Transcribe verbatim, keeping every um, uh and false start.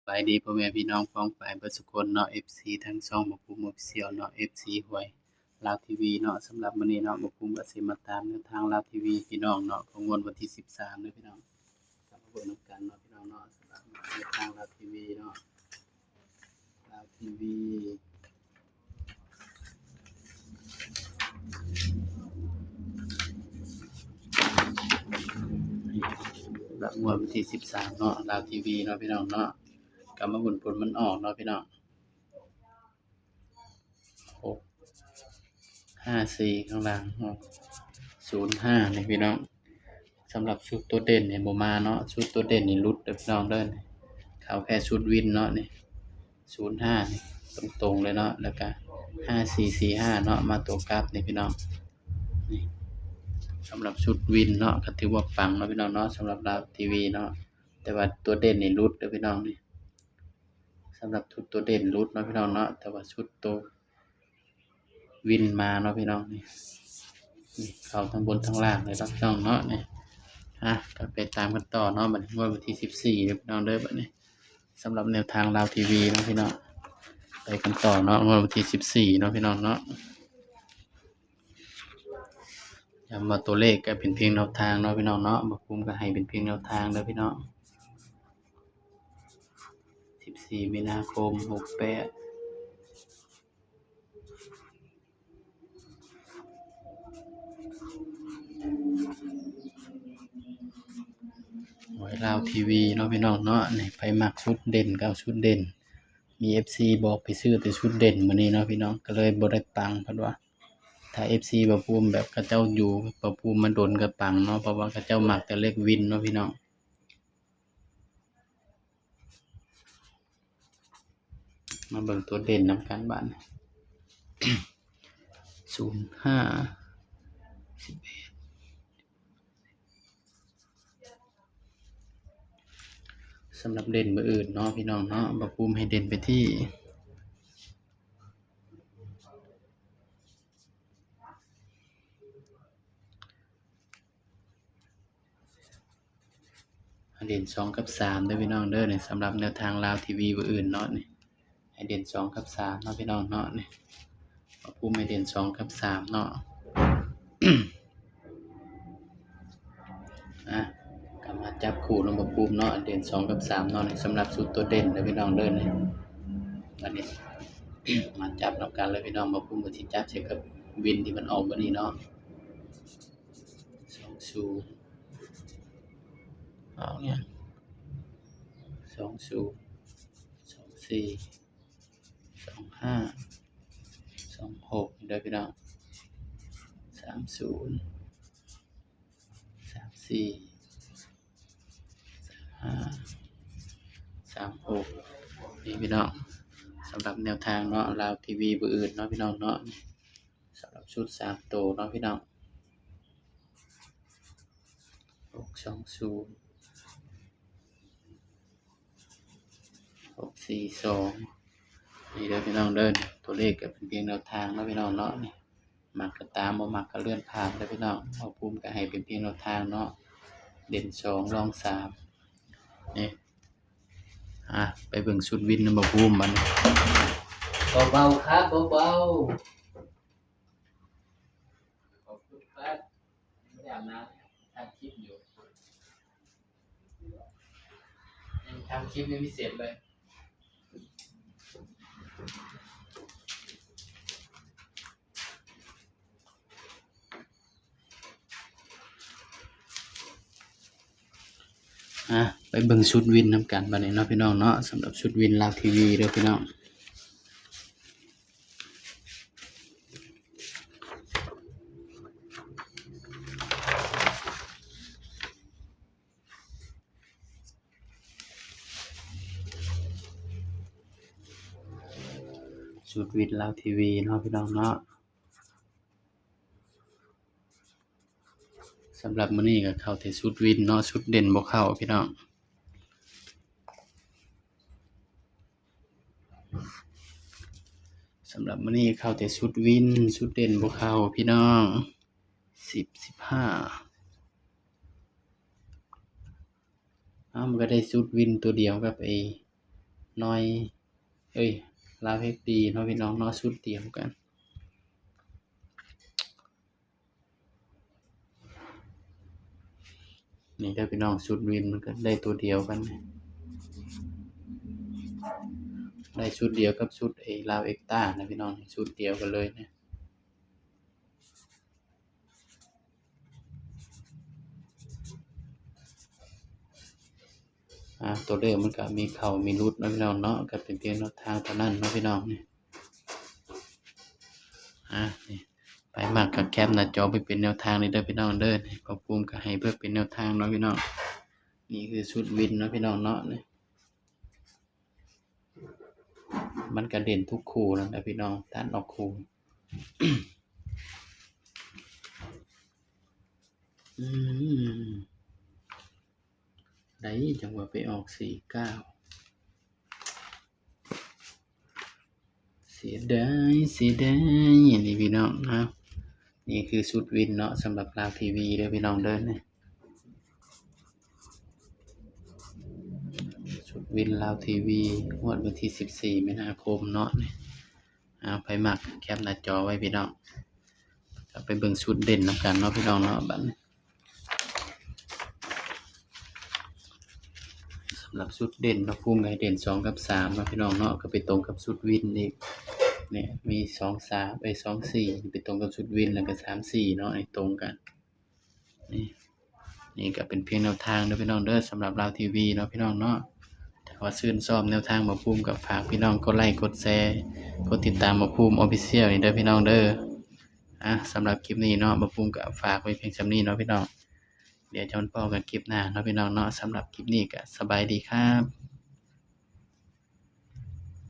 บายดีพ่อแม่พี่น้องป้องปายเบิดสุคนเนาะ เอฟซี ทางช่องบ่าวภูมิ Official เนาะ เอฟซี หวยลาวทีวีเนาะ สำหรับมื้อนี้เนาะ บ่าวภูมิก็สิมาตามแนวทางลาวทีวีพี่น้องเนาะ ของงวดวันที่สิบสามเด้อพี่น้อง ก็มาเบิ่งนำกันเนาะพี่น้องเนาะ สำหรับแนวทางลาวทีวีเนาะ ลาวทีวี สำหรับงวดวันที่สิบสามเนาะ ลาวทีวีเนาะพี่น้องเนาะ ก็มาลุ้นผลมันออกเนาะพี่น้อง หกห้าสี่ ข้างล่างเนาะ ศูนย์ห้า นี่พี่น้อง สำหรับชุดตัวเด่นนี่บ่มาเนาะ ชุดตัวเด่นนี่หลุดเด้อพี่น้องเด้อ เข้าแค่ชุดวินเนาะนี่ ศูนย์ห้า นี่ตรงๆเลยเนาะ แล้วก็ ห้าสี่สี่ห้า เนาะ มาตัวกลับนี่พี่น้อง นี่ สำหรับชุดวินเนาะ ก็ถือว่าปังเนาะพี่น้องเนาะ สำหรับลาวทีวีเนาะ แต่ว่าตัวเด่นนี่หลุดเด้อพี่น้องนี่ สำหรับชุดตัวเด่นหลุดเนาะพี่น้องเนาะ แต่ว่าชุดตัววินมาเนาะพี่น้องนี่ นี่เข้าทั้งบนทั้งล่างเลยเนาะพี่น้องเนาะนี่ อ่ะ ก็ไปตามกันต่อเนาะ บัดนี้งวดวันที่สิบสี่เด้อพี่น้องเด้อ บัดนี้ สำหรับแนวทางลาวทีวีเนาะพี่น้อง ไปกันต่อเนาะ งวดวันที่สิบสี่เนาะพี่น้องเนาะ ย้ำว่าตัวเลขก็เป็นเพียงแนวทางเนาะพี่น้องเนาะ บ่าวภูมิก็ให้เป็นเพียงแนวทางเด้อพี่น้อง สิบสี่ มีนาคม หกแปด หวยลาวทีวีเนาะพี่น้องเนาะ นี่ ไผมักชุดเด่นก็เอาชุดเด่น มี เอฟซี บอกไปซื้อแต่ชุดเด่นมื้อนี้เนาะพี่น้อง ก็เลยบ่ได้ปัง เพิ่นว่า ถ้า เอฟซี บ่าวภูมิแบบเขาเจ้าอยู่บ่าวภูมิมาโดนก็ปังเนาะ เพราะว่าเขาเจ้ามักแต่เลขวินเนาะพี่น้อง มาเบิ่งตัวเด่นนำกันบาดนี้ ศูนย์ห้า สิบเอ็ด สำหรับเด่นมื้ออื่นเนาะพี่น้องเนาะ บ่าวภูมิให้เด่นไปที่ ให้เด่นสองกับสามเด้อพี่น้องเด้อ นี่สำหรับแนวทางลาวทีวีมื้ออื่นเนาะนี่ ให้เด่นสองกับสามเนาะพี่น้องเนาะนี่ บ่าวภูมิให้เด่นสองกับสามเนาะ อ่ะ ก็มาจับคู่เนาะบ่าวภูมิเนาะ เด่นสองกับสามเนาะนี่ สำหรับชุดตัวเด่นเด้อพี่น้องเด้อนี่ อันนี้ มาจับนำกันเลยพี่น้อง บ่าวภูมิก็สิจับใส่กับวินที่มันออกมื้อนี้เนาะ สองศูนย์ เอาเนี่ย สองศูนย์ สองสี่ สองห้า สองหก เด้อพี่น้อง สามศูนย์ สามสี่ สามห้า สามหก นี่พี่น้อง สำหรับแนวทางเนาะ ลาวทีวีมื้ออื่นเนาะพี่น้องเนาะ สำหรับชุดสามตัวเนาะพี่น้อง หกสองศูนย์ หกสี่สอง นี่เด้อพี่น้องเด้อ ตัวเลขก็เป็นเพียงแนวทางเนาะพี่น้องเนาะ นี่ มักก็ตาม บ่มักก็เลื่อนผ่านเด้อพี่น้อง บ่าวภูมิก็ให้เป็นเพียงแนวทางเนาะ เด่นสอง รองสาม นี่ อ่ะ ไปเบิ่งชุดวินนำบ่าวภูมิบัดนี้ เบาๆครับ เบาๆ ขอบคุณครับ ไม่ได้อาบน้ำ ทำคลิปอยู่ ยังทำคลิปยังไม่เสร็จเลย อ่ะ ไปเบิ่งชุดวินนำกันบัดนี้เนาะพี่น้องเนาะ สำหรับชุดวินลาวทีวีเด้อพี่น้อง ชุดวินลาวทีวีเนาะพี่น้องเนาะ สำหรับมื้อนี้ก็เข้าแต่ชุดวินเนาะ ชุดเด่นบ่เข้าพี่น้อง สำหรับมื้อนี้เข้าแต่ชุดวิน ชุดเด่นบ่เข้าพี่น้อง สิบ สิบห้า อ้าว มันก็ได้ชุดวินตัวเดียวกับไอ้ หน่อย เอ้ย ลาวเอ็กดีเนาะพี่น้องเนาะ ชุดเดียวกัน นี่เด้อพี่น้อง ชุดวินมันก็ได้ตัวเดียวกันนี่ ได้ชุดเดียวกับชุดไอ้ลาวเอ็กต้านะพี่น้อง ชุดเดียวกันเลยเนี่ย อ่า ตัวเลขมันก็มีเข้ามีหลุดเนาะพี่น้องเนาะ ก็เป็นเพียงแนวทางเท่านั้นเนาะพี่น้องนี่ อ่า นี่ ไผมักก็แคปหน้าจอไปเป็นแนวทางเลยเด้อพี่น้องเด้อ นี่ บ่าวภูมิก็ให้เพื่อเป็นแนวทางเนาะพี่น้อง นี่คือชุดวินเนาะพี่น้องเนาะ นี่ มันก็เด่นทุกคู่นั่นแหละพี่น้อง ตัดออกคู่ อืม ได้จังหวะไปออกสี่เก้า เสียดาย เสียดาย นี่พี่น้องนะ นี่คือชุดวินเนาะ สำหรับลาวทีวีเด้อพี่น้องเด้อ นี่ ชุดวินลาวทีวี งวดวันที่สิบสี่มีนาคมเนาะ นี่ อ่า ไผมักแคปหน้าจอไว้พี่น้อง ก็ไปเบิ่งชุดเด่นนำกันเนาะพี่น้องเนาะ บัดนี้ สำหรับชุดเด่นเนาะ ภูมิให้เด่นสองกับสามเนาะพี่น้องเนาะ ก็ไปตรงกับชุดวินอีก เนี่ย มีสองสาม เอ้ย สองสี่ ไปตรงกับชุดวิน แล้วก็สามสี่เนาะ ให้ตรงกัน นี่ นี่ก็เป็นเพียงแนวทางเด้อพี่น้องเด้อ สำหรับลาวทีวีเนาะพี่น้องเนาะ ถ้าว่าชื่นชอบแนวทางบ่าวภูมิก็ฝากพี่น้องกดไลค์ กดแชร์ กดติดตามบ่าวภูมิ Official นี่เด้อพี่น้องเด้อ อ่ะ สำหรับคลิปนี้เนาะ บ่าวภูมิก็ฝากไว้เพียงส่ำนี้เนาะพี่น้อง เดี๋ยวจะมาพ้อกันคลิปหน้าเนาะพี่น้องเนาะ สำหรับคลิปนี้ก็สบายดีครับ